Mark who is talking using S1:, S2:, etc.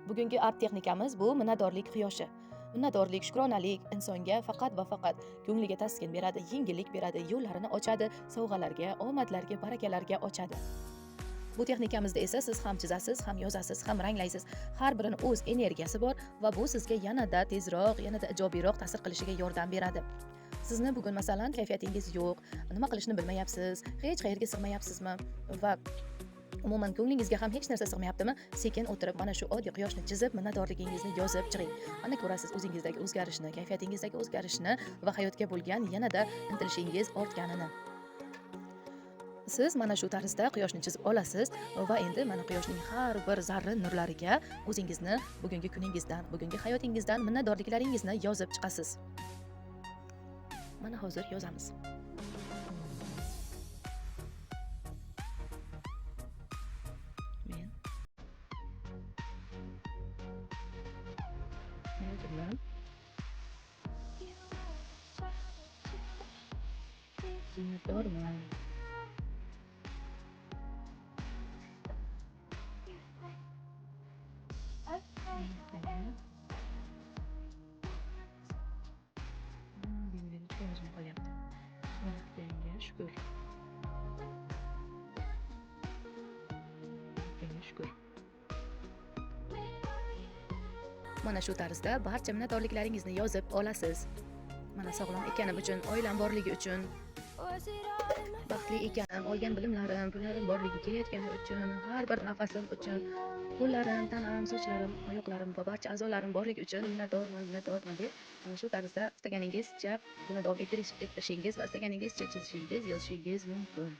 S1: Bugungi art texnikamiz bu minnatdorlik quyoshi. Minnatdorlik, shukronalik insonga faqat va faqat ko'ngliga taskin beradi, yengillik beradi, yo'llarini ochadi, sovg'alarga, omadlarga, barakalarga ochadi. Bu texnikamizda esa siz ham chizasiz, ham yozasiz, ham ranglaysiz. Har birini o'z energiyasi bor va bu sizga yanada tezroq, yanada ijobiyroq ta'sir qilishiga yordam beradi. Sizni bugun masalan kayfiyatingiz yo'q, nima qilishni bilmayapsiz, hech qayerga sig'mayapsizmi va umuman ko'nglingizga ham hech narsa sig'mayaptimi? Sekin o'tirib mana shu oddiy quyoshni chizib, minnatdorligingizni yozib chiqing. Ana ko'rasiz o'zingizdagi o'zgarishni, kayfiyatingizdagi o'zgarishni va hayotga bo'lgan yanada intilishingiz ortganini. Siz mana shu tarzda quyoshni chizib olasiz va endi mana quyoshning har bir zarra nurlariga o'zingizni bugungi kuningizdan, bugungi hayotingizdan minnatdorliklaringizni yozib chiqasiz. Mana hozir yozamiz. Men hayotimdan minnatdorman. Shukur. Shukur. Mana shu tarzda barcha minnatdorliklaringizni yozib olasiz. Mana sog'lom ekanim uchun, oilam borligi uchun, baxtli ekanim, olgan bilimlarim, pullarim borligi kelayotgani uchun, har bir nafasim uchun, qo'llarim, tanam, sochlarim, oyoqlarim va barcha a'zolarim borligi uchun minnatdorman, minnatdorman deb mana shu tarzda istaganingizcha buni davom ettirishingiz va istaganingizcha chizishingiz, yozishingiz mumkin.